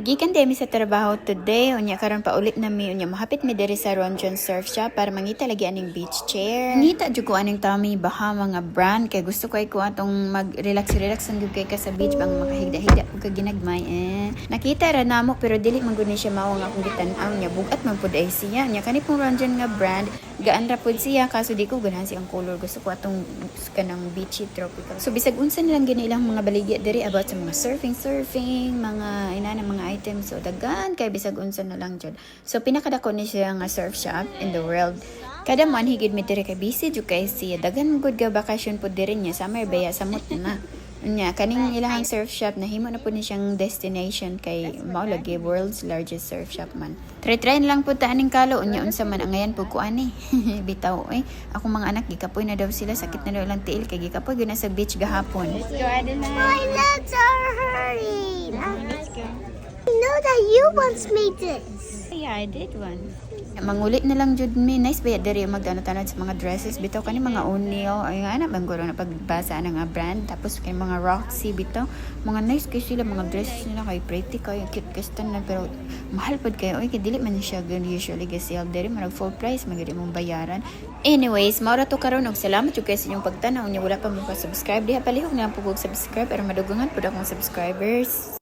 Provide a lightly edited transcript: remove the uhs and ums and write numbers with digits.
Gikan mi sa trabaho today, unya karon pa ulit na mi, unya mahapit mi diri sa Ronjon Surf Shop para mangita lagi aning beach chair. Ngita jud ko aning Tommy Bahama nga brand kay gusto ko ay ko atong mag-relax relax ang gyud kay ka sa beach bang makahigda-higda pud ka ginagmay eh. Nakita ra namo pero dili man gud ni siya mao nga akong gitan-aw nya bugat man pud ay siya. Nya kani pong Ronjon nga brand, gaan ra pud siya kaso di ko ganahan siyang color. Gusto ko atong kanang beachy tropical. So bisag unsa nilang gani ilang mga baligya diri about sa mga surfing surfing, mga inana mga items. So daghan kay bisag unsa na lang jud. So pinakadako ni siya nga surf shop in the world. Kada mo higid mi diri kay busy jud kay siya. Daghan gud ga bakasyon pud diri niya, summer baya, samot na. Unya kaning ilahang surf shop, nahimo na pud ni siyang destination kay mao lagi world's largest surf shop man. Try try na lang pud ta aning kalo, unya unsa man angayan pud ko ani. Bitaw eh. Akong mga anak gikapoy na daw sila, sakit na daw ilang tiil kay gikapoy gyud na sa beach gahapon. Let's go, Adeline. My legs are hurting. Let's go. I know that you once made this. Yeah, I did one. Mangulit na lang jud mi. Nice ba diri magtanod-tanod sa mga dresses bitaw, kani mga O'Neill ay nga na bang na pagbasa na nga brand, tapos kay mga Roxy bitaw, mga nice kay sila mga dresses nila kay pretty kay cute kay tanan, pero mahal pud kayo oy kay dili man siya gan usually ga sale diri, marag full price man gyud imong bayaran. Anyways, mao ra to karon og salamat jud kay sa inyong pagtan-aw. Unya wala pa mo ka subscribe diha, palihog na lang pud kog subscribe aron madugangan pud akong subscribers.